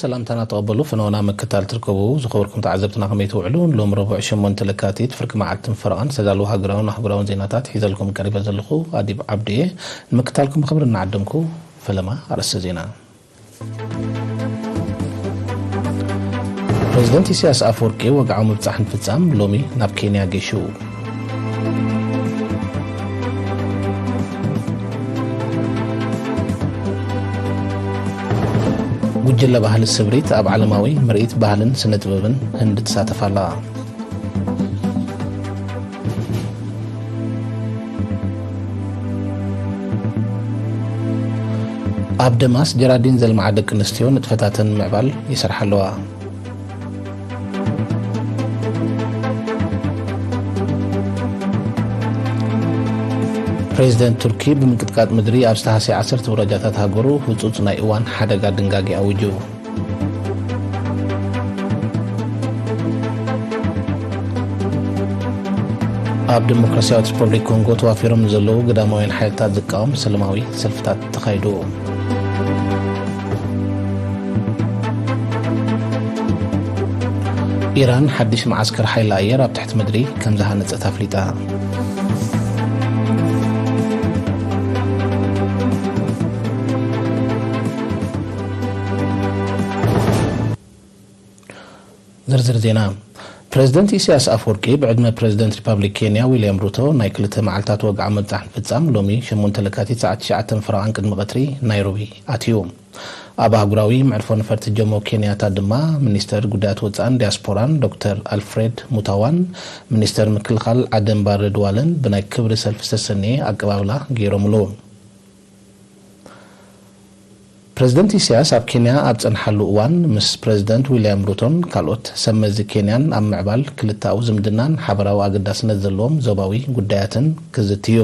ሰላምታና ተቐበሉ፣ ፈነወና ምክታል ትርከቡ። ዝኸበርኩም ተዓዘብትና ከመይ ትውዕሉ? ሎም ረቡዕ ሸሞንተ ለካቲት ፍርቂ መዓልትን ፈረቓን ዝተዳለዉ ሃገራውን ኣህጉራውን ዜናታት ሒዘልኩም ቀሪበ ዘለኹ ኣዲብ ዓብዲ እየ። ንምክታልኩም ብኽብሪ እናዓደምኩ፣ ፈለማ ኣርእስተ ዜና። ፕሬዚደንት ኢሳያስ ኣፈወርቂ ወግዓዊ ምብጻሕ ንፍጻም ሎሚ ናብ ኬንያ ገሹ። ጉጅለ ባህሊ ስብሪት ኣብ ዓለማዊ ምርኢት ባህልን ስነ ጥበብን ህንዲ ትሳተፍ ኣላ። ኣብ ደማስ ጀራዲን ዘልምዓ ደቂ ኣንስትዮ ንጥፈታተን ምዕባል ይሰርሓ ኣለዋ። ፕሬዚደንት ቱርኪ ብምንቅጥቃጥ ምድሪ ኣብ ዝተሃስየ ዓሰርተ ውራጃታት ሃገሩ ህጹጽ ናይ እዋን ሓደጋ ድንጋጌ ኣዊጁ። ኣብ ዲሞክራሲያዊት ሪፐብሊክ ኮንጎ ተዋፊሮም ንዘለዉ ግዳማውያን ሓይልታት ዝቃወም ሰላማዊ ሰልፍታት ተኻይዱ። ኢራን ሓድሽ መዓስከር ሓይሊ ኣየር ኣብ ትሕቲ ምድሪ ከም ዝሃነጸት ኣፍሊጣ። ዝርዝር ዜና። ፕሬዚደንት ኢሳያስ ኣፈወርቂ ብዕድመ ፕሬዚደንት ሪፐብሊክ ኬንያ ዊልያም ሩቶ ናይ ክልተ መዓልታት ወግዓዊ ምብጻሕ ንፍጻም ሎሚ ሸሞንተ ለካቲት ሰዓት ትሽዓተ ፈረቓን ቅድሚ ቀትሪ ናይሮቢ ኣትዩ። ኣብ ኣህጉራዊ መዕርፎ ነፈርቲ ጆሞ ኬንያታ ድማ ሚኒስተር ጉዳያት ወጻእን ዲያስፖራን ዶክተር ኣልፍሬድ ሙታዋን ሚኒስተር ምክልኻል ዓደን ባረድ ዋለን ብናይ ክብሪ ሰልፊ ዝተሰነየ ኣቀባብላ ገይሮምሉ። ፕሬዚደንት ኢሳያስ ኣብ ኬንያ ኣብ ጸንሓሉ እዋን ምስ ፕሬዚደንት ዊልያም ሩቶን ካልኦት ሰብ መዚ ኬንያን ኣብ ምዕባል ክልተኣዊ ዝምድናን ሓበራዊ ኣገዳስነት ዘለዎም ዞባዊ ጉዳያትን ክዝቲ እዩ።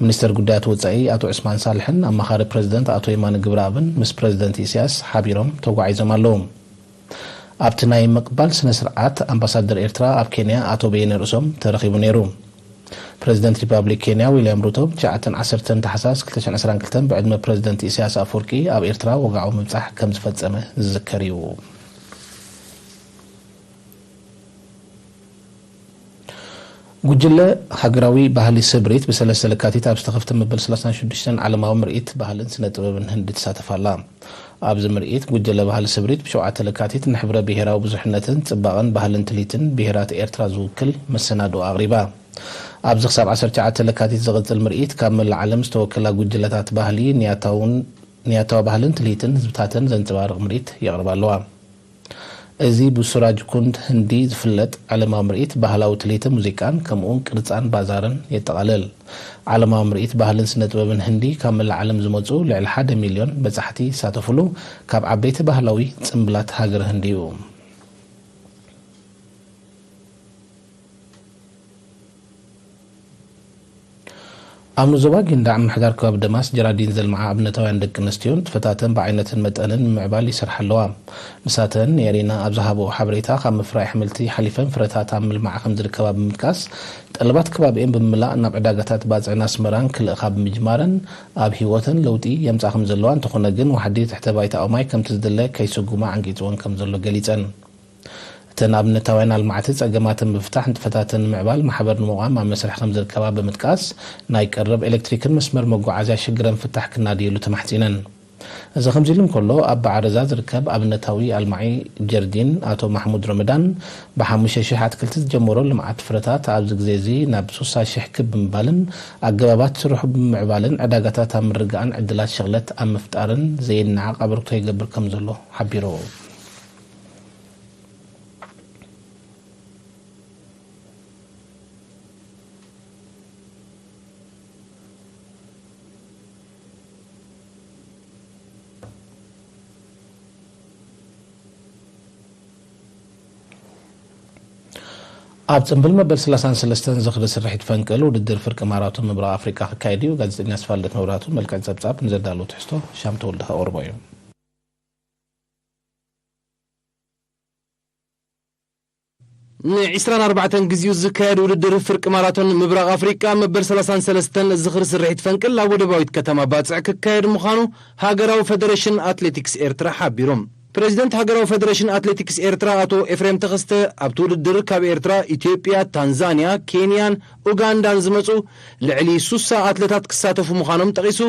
ሚኒስተር ጉዳያት ወጻኢ ኣቶ ዑስማን ሳልሕን ኣማኻሪ ፕሬዚደንት ኣቶ የማነ ግብረኣብን ምስ ፕሬዚደንት ኢሳያስ ሓቢሮም ተጓዒዞም ኣለዉ። ኣብቲ ናይ ምቕባል ስነ ስርዓት ኣምባሳደር ኤርትራ ኣብ ኬንያ ኣቶ በየነ ርእሶም ተረኺቡ ነይሩ። ፕሬዚደንት ሪፐብሊክ ኬንያ ዊልያም ሩቶ ብ ትሽዓተን ዓሰርተን ታሕሳስ ክልተ ሽሕን ዕስራን ክልተን ብዕድመ ፕሬዚደንት ኢሳያስ ኣፈወርቂ ኣብ ኤርትራ ወግዓዊ ምብጻሕ ከም ዝፈጸመ ዝዝከር እዩ። ጉጅለ ሃገራዊ ባህሊ ስብሪት ብሰለስተ ለካቲት ኣብ ዝተኸፍተ መበል ሰላሳን ሽዱሽተን ዓለማዊ ምርኢት ባህልን ስነ ጥበብን ህንዲ ትሳተፍ ኣላ። ኣብዚ ምርኢት ጉጅለ ባህሊ ስብሪት ብሸውዓተ ለካቲት ንሕብረ ብሄራዊ ብዙሕነትን ጽባቐን ባህልን ትልሂትን ብሄራት ኤርትራ ዝውክል መሰናድኦ ኣቕሪባ። ኣብዚ ክሳብ ዓሰርተ ትሽዓተ ለካቲት ዝቕጽል ምርኢት ካብ መላእ ዓለም ዝተወከላ ጉጅለታት ባህሊ ንያታውን ንያታዊ ባህልን ትልሂትን ህዝብታተን ዘንጸባርቕ ምርኢት የቕርባ ኣለዋ። እዚ ብሱራጅ ኩንድ ህንዲ ዝፍለጥ ዓለማዊ ምርኢት ባህላዊ ትልሂትን ሙዚቃን ከምኡውን ቅርጻን ባዛርን የጠቓልል። ዓለማዊ ምርኢት ባህልን ስነ ጥበብን ህንዲ ካብ መላእ ዓለም ዝመጹ ልዕሊ ሓደ ሚልዮን በጻሕቲ ይሳተፉሉ ካብ ዓበይቲ ባህላዊ ጽምብላት ሃገር ህንዲ እዩ። ኣብ ንዞባ ጊንዳዕ ምምሕዳር ከባቢ ደማስ ጀራዲን ዘልምዓ ኣብነታውያን ደቂ ኣንስትዮ ንጥፈታተን ብዓይነትን መጠንን ንምዕባል ይሰርሓ ኣለዋ። ንሳተን ንኤሪና ኣብ ዝሃብኦ ሓበሬታ ካብ ምፍራይ ኣሕምልቲ ሓሊፈን ፍረታት ኣብ ምልማዕ ከም ዝርከባ ብምጥቃስ ጠለባት ከባቢኤን ብምምላእ ናብ ዕዳጋታት ባጽዕን ኣስመራን ክልእኻ ብምጅማረን ኣብ ህይወተን ለውጢ የምጻ ከም ዘለዋ እንተኾነ ግን ዋሕዲ ትሕተ ባይታ ኦማይ ከምቲ ዝድለ ከይስጉማ ዓንቂጽወን ከም ዘሎ ገሊጸን። እተን ኣብነታውያን ኣልማዕቲ ጸገማተን ብምፍታሕ ንጥፈታተን ንምዕባል ማሕበር ንምቋም ኣብ መስርሕ ከም ዝርከባ ብምጥቃስ ናይ ቀረብ ኤሌክትሪክን መስመር መጓዓዝያ ሽግረን ፍታሕ ክናድየሉ ተማሕጺነን። እዚ ከምዚ ኢሉ እንከሎ ኣብ ባዕረዛ ዝርከብ ኣብነታዊ ኣልማዒ ጀርዲን ኣቶ ማሕሙድ ረመዳን ብሓሙሽተ ሽሕ ኣትክልቲ ዝጀመሮ ልምዓት ፍረታት ኣብዚ ግዜ እዚ ናብ ሱሳ ሽሕ ክብ ብምባልን ኣገባባት ስርሑ ብምምዕባልን ዕዳጋታት ኣብ ምርግኣን ዕድላት ሸቕለት ኣብ ምፍጣርን ዘየናዕቕ ኣበርክቶ ይገብር ከም ዘሎ ሓቢሩ። ኣብ ጽምብል መበል ሰላሳን ሰለስተን ዝኽሪ ስርሒት ፈንቅል ውድድር ፍርቂ ማራቶን ምብራቕ ኣፍሪቃ ክካየድ እዩ። ጋዜጠኛ ስፋልደት መብራቱ መልክዕ ጸብጻብ ንዘዳለዎ ትሕዝቶ ሻም ተወልደ ከቕርቦ እዩ። ን ዒስራን ኣርባዕተን ግዜኡ ዝካየድ ውድድር ፍርቂ ማራቶን ምብራቕ ኣፍሪቃ መበል ሰላሳን ሰለስተን ዝኽሪ ስርሒት ፈንቅል ኣብ ወደባዊት ከተማ ባጽዕ ክካየድ ምዃኑ ሃገራዊ ፈደረሽን ኣትሌቲክስ ኤርትራ ሓቢሩ። ፕሬዚደንት ሃገራዊ ፌደሬሽን ኣትሌቲክስ ኤርትራ ኣቶ ኤፍሬም ተኸስተ፣ ኣብቲ ውድድር ካብ ኤርትራ፣ ኢትዮጵያ፣ ታንዛንያ፣ ኬንያን ኡጋንዳን ዝመጹ ልዕሊ ሱሳ ኣትለታት ክሳተፉ ምዃኖም ጠቒሱ፣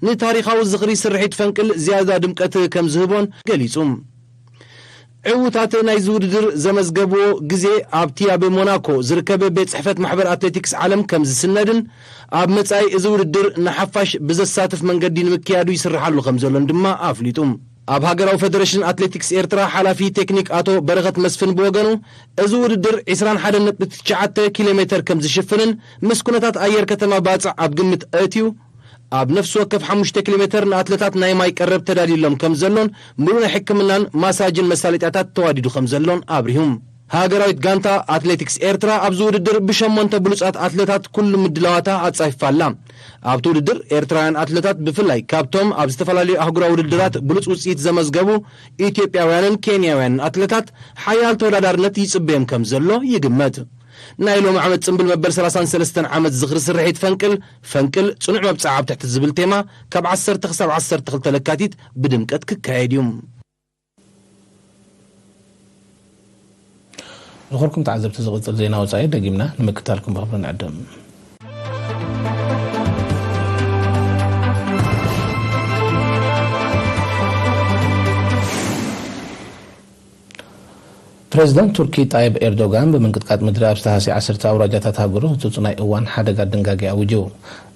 ንታሪኻዊ ዝኽሪ ስርሒት ፈንቅል ዝያዳ ድምቀት ከም ዝህቦን ገሊጹ። ዕዉታት ናይዚ ውድድር ዘመዝገብዎ ግዜ ኣብቲ ኣብ ሞናኮ ዝርከብ ቤት ጽሕፈት ማሕበር ኣትሌቲክስ ዓለም ከም ዝስነድን፣ ኣብ መጻኢ እዚ ውድድር ንሓፋሽ ብዘሳትፍ መንገዲ ንምክያዱ ይስርሓሉ ከም ዘሎን ድማ ኣፍሊጡ። ኣብ ሃገራዊ ፌደሬሽን ኣትሌቲክስ ኤርትራ ሓላፊ ቴክኒክ ኣቶ በረኸት መስፍን ብወገኑ፣ እዚ ውድድር ዕስራን ሓደን ነጥቢ ትሽዓተ ኪሎ ሜተር ከም ዝሽፍንን ምስ ኩነታት ኣየር ከተማ ባጽዕ ኣብ ግምት ኣእትዩ፣ ኣብ ነፍሲ ወከፍ ሓሙሽተ ኪሎ ሜተር ንኣትለታት ናይ ማይ ቀረብ ተዳልዩሎም ከም ዘሎን፣ ምሉእ ናይ ሕክምናን ማሳጅን መሳለጥያታት ተዋዲዱ ከም ዘሎን ኣብሪሁ። ሃገራዊት ጋንታ ኣትሌቲክስ ኤርትራ ኣብዚ ውድድር ብሸሞንተ ብሉጻት ኣትለታት ኩሉ ምድላዋታ ኣጻፊፋ ኣላ። ኣብቲ ውድድር ኤርትራውያን ኣትለታት ብፍላይ ካብቶም ኣብ ዝተፈላለዩ ኣህጉራዊ ውድድራት ብሉጽ ውጽኢት ዘመዝገቡ ኢትዮጵያውያንን ኬንያውያንን ኣትለታት ሓያል ተወዳዳርነት ይጽበዮም ከም ዘሎ ይግመት። ናይ ሎሚ ዓመት ጽምብል መበል ሰላሳን ሰለስተን ዓመት ዝኽሪ ስርሒት ፈንቅል፣ ፈንቅል ጽኑዕ መብጽዓ ኣብ ትሕቲ ዝብል ቴማ ካብ ዓሰርተ ክሳብ ዓሰርተ ክልተ ለካቲት ብድምቀት ክካየድ እዩ። ዝኸበርኩም ተዓዘብቲ፣ ዝቕጽል ዜና ወጻኢ ደጊምና ንምክታልኩም ብኽብሪ ንዕድም። ፕሬዚዳንት ቱርኪ ጣይብ ኤርዶጋን ብምንቅጥቃጥ ምድሪ ኣብ ዝተሃስየ ዓሰርተ ኣውራጃታት ሃገሩ ህጹጽ ናይ እዋን ሓደጋ ድንጋጌ ኣዊጁ።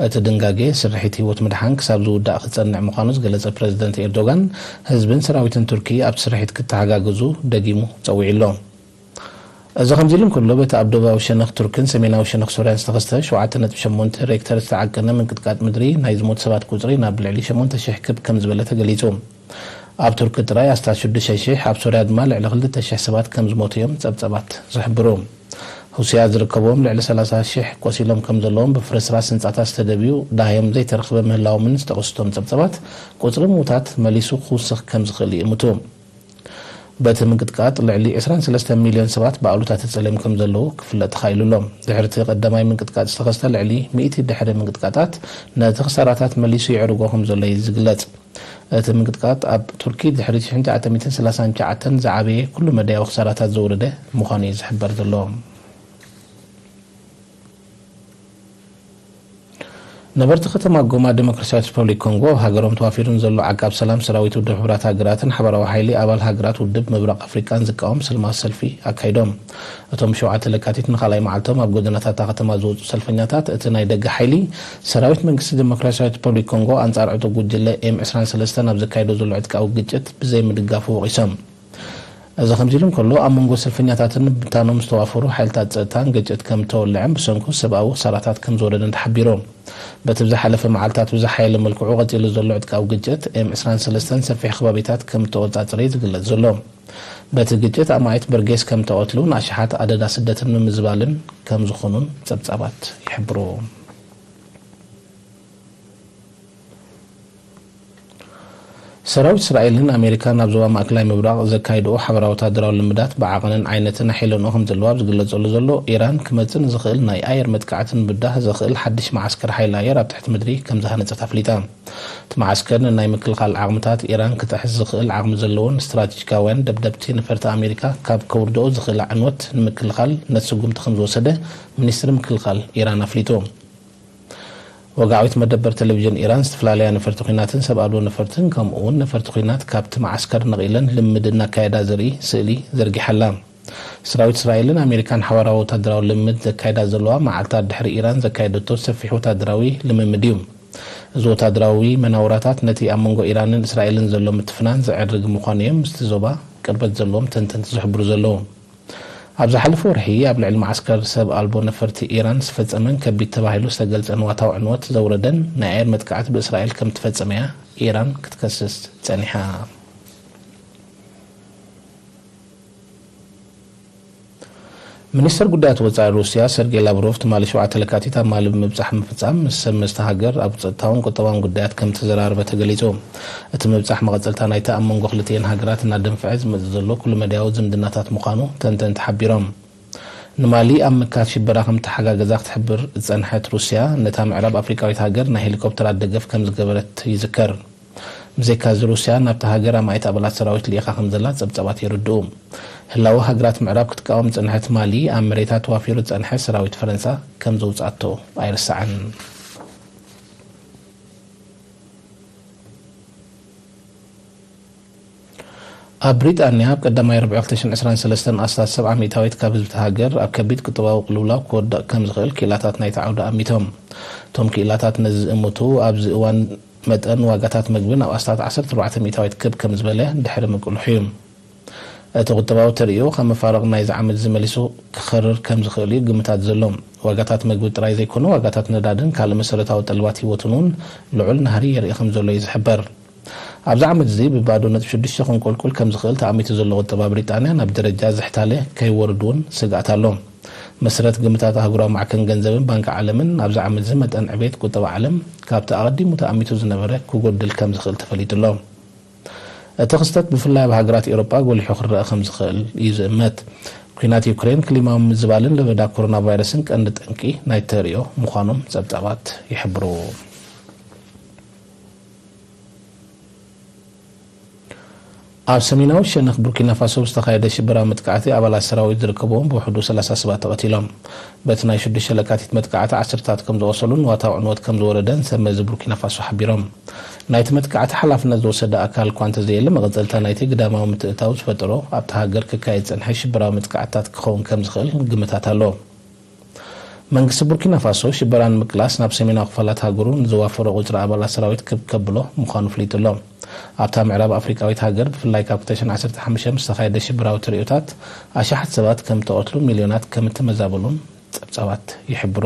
እቲ ድንጋጌ ስርሒት ህይወት ምድሓን ክሳብ ዝውዳእ ክጸንዕ ምዃኑ ዝገለጸ ፕሬዚደንት ኤርዶጋን፣ ህዝብን ሰራዊትን ቱርኪ ኣብቲ ስርሒት ክተሓጋገዙ ደጊሙ ጸዊዑ ኣሎ። እዚ ከምዚ ኢሉ እንከሎ፣ በቲ ኣብ ደቡባዊ ሸነኽ ቱርክን ሰሜናዊ ሸነኽ ሶርያን ዝተኸስተ ሸውዓተ ነጥቢ ሸሞንተ ሬክተር ዝተዓቀነ ምንቅጥቃጥ ምድሪ ናይ ዝሞቱ ሰባት ቁጽሪ ናብ ልዕሊ ሸሞንተ ሽሕ ክብ ከም ዝበለ ተገሊጹ። ኣብ ቱርኪ ጥራይ ኣስታት ሽዱሽተ ሽሕ፣ ኣብ ሶርያ ድማ ልዕሊ ክልተ ሽሕ ሰባት ከም ዝሞቱ እዮም ጸብጸባት ዝሕብሩ። ሩስያ ዝርከብዎም ልዕሊ ሰላሳ ሽሕ ቆሲሎም ከም ዘለዎም፣ ብፍርስራስ ህንጻታት ዝተደብዩ ደሃዮም ዘይተረኽበ ምህላዎምን ዝጠቐሱ እቶም ጸብጸባት፣ ቁጽሪ ምዉታት መሊሱ ክውስኽ ከም ዝኽእል ይእምቱ። በቲ ምንቅጥቃጥ ልዕሊ ዕስራን ሰለስተን ሚልዮን ሰባት ብኣሉታ ተጸልዮም ከም ዘለዉ ክፍለጥ ተኻኢሉ ኣሎ። ድሕሪ እቲ ቀዳማይ ምንቅጥቃጥ ዝተኸስተ ልዕሊ ሚእቲ ድሕሪ ምንቅጥቃጣት፣ ነቲ ክሳራታት መሊሱ ይዕርጎ ከም ዘሎ እዩ ዝግለጽ። እቲ ምንቅጥቃጥ ኣብ ቱርኪ ድሕሪ ሽሕን ትሽዓተ ሚእትን ሰላሳን ትሽዓተን ዝዓበየ ኩሉ መዳያዊ ክሳራታት ዘውረደ ምዃኑ እዩ ዝሕበር ዘሎ። ነበርቲ ከተማ ጎማ ዴሞክራሲያዊት ሪፐብሊክ ኮንጎ፣ ኣብ ሃገሮም ተዋፊሩ ንዘሎ ዓቃብ ሰላም ሰራዊት ውድብ ሕቡራት ሃገራትን ሓበራዊ ሓይሊ ኣባል ሃገራት ውድብ ምብራቕ ኣፍሪቃን ዝቃወም ሰላማዊ ሰልፊ ኣካይዶም። እቶም ሸውዓተ ለካቲት ንኻልኣይ መዓልቶም ኣብ ጎደናታት እታ ከተማ ዝወጹ ሰልፈኛታት፣ እቲ ናይ ደገ ሓይሊ ሰራዊት መንግስቲ ዴሞክራሲያዊት ሪፐብሊክ ኮንጎ ኣንጻር ዕጡቕ ጉጅለ ኤም ዕስራን ሰለስተን ኣብ ዘካየዶ ዘሎ ዕጥቃዊ ግጭት ብዘይምድጋፉ ወቒሶም። እዚ ከምዚ ኢሉ እንከሎ፣ ኣብ መንጎ ሰልፈኛታትን ብታኖም ዝተዋፈሩ ሓይልታት ጸጥታን ግጭት ከም ተወልዐን ብሰንኩ ሰብኣዊ ክሳራታት ከም ዝወረደን ተሓቢሩ። በቲ ብዝሓለፈ መዓልታት ብዝሓየለ መልክዑ ቀጺሉ ዘሎ ዕጥቃዊ ግጭት ኤም ዕስራን ሰለስተን ሰፊሕ ከባቢታት ከም እተቖጻጸረ እዩ ዝግለጽ ዘሎ። በቲ ግጭት ኣማኢት በርጌስ ከም እተቐትሉን ኣሽሓት ኣደዳ ስደትን ምምዝባልን ከም ዝኾኑን ጸብጻባት ይሕብሩ። ሰራዊት እስራኤልን ኣሜሪካን ኣብ ዞባ ማእከላይ ምብራቕ ዘካይድኦ ሓበራዊ ወታደራዊ ልምዳት ብዓቐንን ዓይነትን ኣሒለንኦ ከም ዘለዋ ኣብ ዝግለጸሉ ዘሎ፣ ኢራን ክመጽእ ንዝኽእል ናይ ኣየር መጥቃዕቲ ንምብዳህ ዘኽእል ሓድሽ መዓስከር ሓይሊ ኣየር ኣብ ትሕቲ ምድሪ ከም ዝሃነጸት ኣፍሊጣ። እቲ መዓስከር ንናይ ምክልኻል ዓቕምታት ኢራን ክጥሕስ ዝኽእል ዓቕሚ ዘለዎን ስትራቴጂካውያን ደብደብቲ ነፈርቲ ኣሜሪካ ካብ ከውርድኦ ዝኽእል ዕንወት ንምክልኻል ነቲ ስጉምቲ ከም ዝወሰደ ሚኒስትሪ ምክልኻል ኢራን ኣፍሊጡ። ወግዓዊት መደበር ቴሌቪዥን ኢራን፣ ዝተፈላለያ ነፈርቲ ኲናትን ሰብ ኣልቦ ነፈርትን፣ ከምኡ እውን ነፈርቲ ኲናት ካብቲ መዓስከር ነቒለን ልምምድ እናካየዳ ዘርኢ ስእሊ ዘርጊሓ ኣላ። ሰራዊት እስራኤልን ኣሜሪካን ሓባራዊ ወታደራዊ ልምምድ ዘካይዳ ዘለዋ፣ መዓልታት ድሕሪ ኢራን ዘካየደቶ ሰፊሕ ወታደራዊ ልምምድ እዩ። እዚ ወታደራዊ መናውራታት ነቲ ኣብ መንጎ ኢራንን እስራኤልን ዘሎ ምትፍናን ዘዕርግ ምዃኑ እዮም ምስቲ ዞባ ቅርበት ዘለዎም ተንተንቲ ዝሕብሩ ዘለዉ። ኣብ ዝሓለፈ ወርሒ ኣብ ልዕሊ መዓስከር ሰብ ኣልቦ ነፈርቲ ኢራን ዝፈጸመን ከቢድ ተባሂሉ ዝተገልጸ ንዋታዊ ዕንወት ዘውረደን ናይ ኣየር መጥቃዕቲ ብእስራኤል ከም እተፈጸመ እያ ኢራን ክትከስስ ጸኒሓ። ሚኒስተር ጉዳያት ወጻኢ ሩስያ ሰርጌይ ላቭሮቭ ትማሊ ሸውዓተ ለካቲት ኣብ ማሊ ብምብጻሕ ምፍጻም ምስ ሰብ መስተ ሃገር ኣብ ጸጥታውን ቁጠባውን ጉዳያት ከም እተዘራረበ ተገሊጹ። እቲ ምብጻሕ መቐጸልታ ናይቲ ኣብ መንጎ ክልቲኤን ሃገራት እናደንፍዐ ዝመጽእ ዘሎ ኩሉ መዳያዊ ዝምድናታት ምዃኑ ተንተንቲ ሓቢሮም። ንማሊ ኣብ ምክያድ ሽበራ ከም እተሓጋገዛ ክትሕብር ዝጸንሐት ሩስያ፣ ነታ ምዕራብ ኣፍሪቃዊት ሃገር ናይ ሄሊኮፕተራት ደገፍ ከም ዝገበረት ይዝከር። ብዘይካዚ ሩስያ ናብታ ሃገር ኣማኢት ኣባላት ሰራዊት ልኢኻ ከም ዘላ ጸብጻባት የረድኡ። ህላወ ሃገራት ምዕራብ ክትቃወም ዝጸንሐት ማሊ ኣብ መሬታ ተዋፊሩ ዝጸንሐ ሰራዊት ፈረንሳ ከም ዘውጽኣቶ ኣይርሳዕን። ኣብ ብሪጣንያ ኣብ ቀዳማይ ርብዒ ክልተ ሽሕን ዕስራን ሰለስተን ኣስታት ሰብዓ ሚእታዊት ካብ ህዝቢ እታ ሃገር ኣብ ከቢድ ቁጠባዊ ቅልውላው ክወድቕ ከም ዝኽእል ክኢላታት ናይቲ ዓውዲ ኣሚቶም። እቶም ክኢላታት ነዚ ዝእምቱ ኣብዚ እዋን መጠን ዋጋታት መግቢ ናብ ኣስታት ዓሰርተ ኣርባዕተ ሚእታዊት ክብ ከም ዝበለ ድሕሪ ምቅልሑ እዩ። እቲ ቁጠባዊ ተርእዮ ካብ መፋርቕ ናይዚ ዓመት እዚ መሊሱ ክኸርር ከም ዝኽእል እዩ ግምታት ዘሎ። ዋጋታት መግቢ ጥራይ ዘይኮነ ዋጋታት ነዳድን ካልእ መሰረታዊ ጠለባት ህይወትን እውን ልዑል ናህሪ የርኢ ከም ዘሎ እዩ ዝሕበር። ኣብዚ ዓመት እዚ ብባዶ ነጥቢ ሽዱሽተ ክንቆልቁል ከም ዝኽእል ተኣሚቱ ዘሎ ቁጠባ ብሪጣንያ ናብ ደረጃ ዝሕታለ ከይወርድ እውን ስግኣት ኣሎ። መሰረት ግምታት ኣህጉራዊ ማዕከን ገንዘብን ባንኪ ዓለምን ኣብዚ ዓመት እዚ መጠን ዕቤት ቁጠባ ዓለም ካብቲ ኣቐዲሙ ተኣሚቱ ዝነበረ ክጎድል ከም ዝኽእል ተፈሊጡ ኣሎ። እቲ ክስተት ብፍላይ ኣብ ሃገራት ኤውሮጳ ጎሊሑ ክረኣ ከም ዝኽእል እዩ ዝእመት። ኲናት ዩክሬን፣ ክሊማዊ ምዝባልን ለበዳ ኮሮና ቫይረስን ቀንዲ ጠንቂ ናይ ተርእዮ ምዃኖም ጸብጻባት ይሕብሩ። ኣብ ሰሜናዊ ሸነኽ ቡርኪና ፋሶ ዝተኻየደ ሽበራዊ መጥቃዕቲ ኣባላት ሰራዊት ዝርከብዎም ብውሕዱ ሰላሳ ሰባት ተቐቲሎም። በቲ ናይ ሽዱሽተ ለካቲት መጥቃዕቲ ዓሰርታት ከም ዝቖሰሉን ንዋታዊ ዕንወት ከም ዝወረደን ሰብ መዚ ቡርኪና ፋሶ ሓቢሮም። ናይቲ መጥቃዕቲ ሓላፍነት ዝወሰደ ኣካል እኳ እንተዘየለ፣ መቐጸልታ ናይቲ ግዳማዊ ምትእትታው ዝፈጠሮ ኣብታ ሃገር ክካየድ ዝጸንሐ ሽበራዊ መጥቃዕትታት ክኸውን ከም ዝኽእል ግምታት ኣሎ። መንግስቲ ቡርኪና ፋሶ ሽበራ ንምቅላስ ናብ ሰሜናዊ ክፋላት ሃገሩ ንዝዋፈሮ ቁጽሪ ኣባላት ሰራዊት ክብ ከብሎ ምዃኑ ኣፍሊጡ ኣሎ። ኣብታ ምዕራብ ኣፍሪቃዊት ሃገር ብፍላይ ካብ ክልተ ሽሕን ዓሰርተ ሓሙሽተ ምስ ዝተኻየደ ሽበራዊ ተርእዮታት ኣሽሓት ሰባት ከም ተቐትሉ ሚልዮናት ከም እተመዛበሉን ጸብጻባት ይሕብሩ።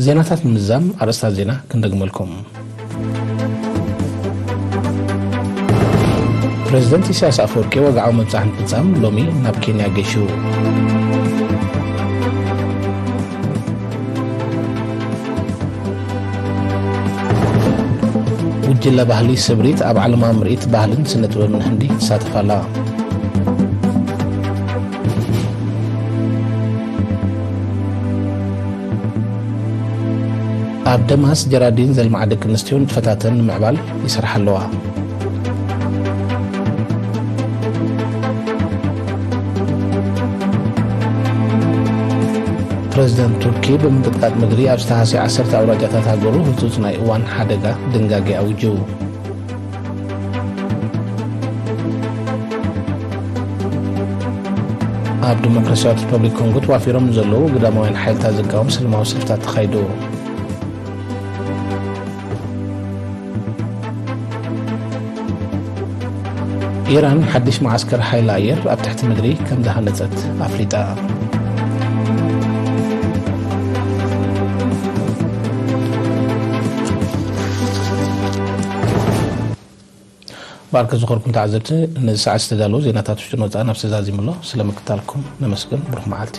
ዜናታት ንምዝዛም ኣርእስታት ዜና ክንደግመልኩም። ፕሬዝደንት ኢሳያስ ኣፈወርቂ ወግዓዊ መብጻሕ ንምፍጻም ሎሚ ናብ ኬንያ ገሹ። ጉጅለ ባህሊ ስብሪት ኣብ ዓለማዊ ምርኢት ባህልን ስነ ጥበብን ህንዲ ትሳተፍ ኣላ። ኣብ ደማስ ጀራዲን ዘልምዓ ደቂ ኣንስትዮ ንጥፈታተን ንምዕባል ይሰርሓ ኣለዋ። ፕረዚደንት ቱርኪ ብምንቅጥቃጥ ምድሪ ኣብ ዝተሃስየ ዓሰርተ ኣውራጃታት ሃገሩ ህጹጽ ናይ እዋን ሓደጋ ድንጋጌ ኣዊጁ። ኣብ ዲሞክራሲያዊት ሪፐብሊክ ኮንጎ ተዋፊሮም ንዘለዉ ግዳማውያን ሓይልታት ዝቃወም ሰላማዊ ሰልፍታት ተኻይዱ። ኢራን ሓድሽ መዓስከር ሓይሊ ኣየር ኣብ ትሕቲ ምድሪ ከም ዝሃነጸት ኣፍሊጣ። ባርክ ዝኾርኩም ተዓዘብቲ፣ ነዚ ሰዓት ዝተዳለዉ ዜናታት ውሽጥን ወጻእን ኣብ ተዛዚሙ ኣሎ። ስለ ምክታልኩም ነመስግን። ብሩኽ መዓልቲ።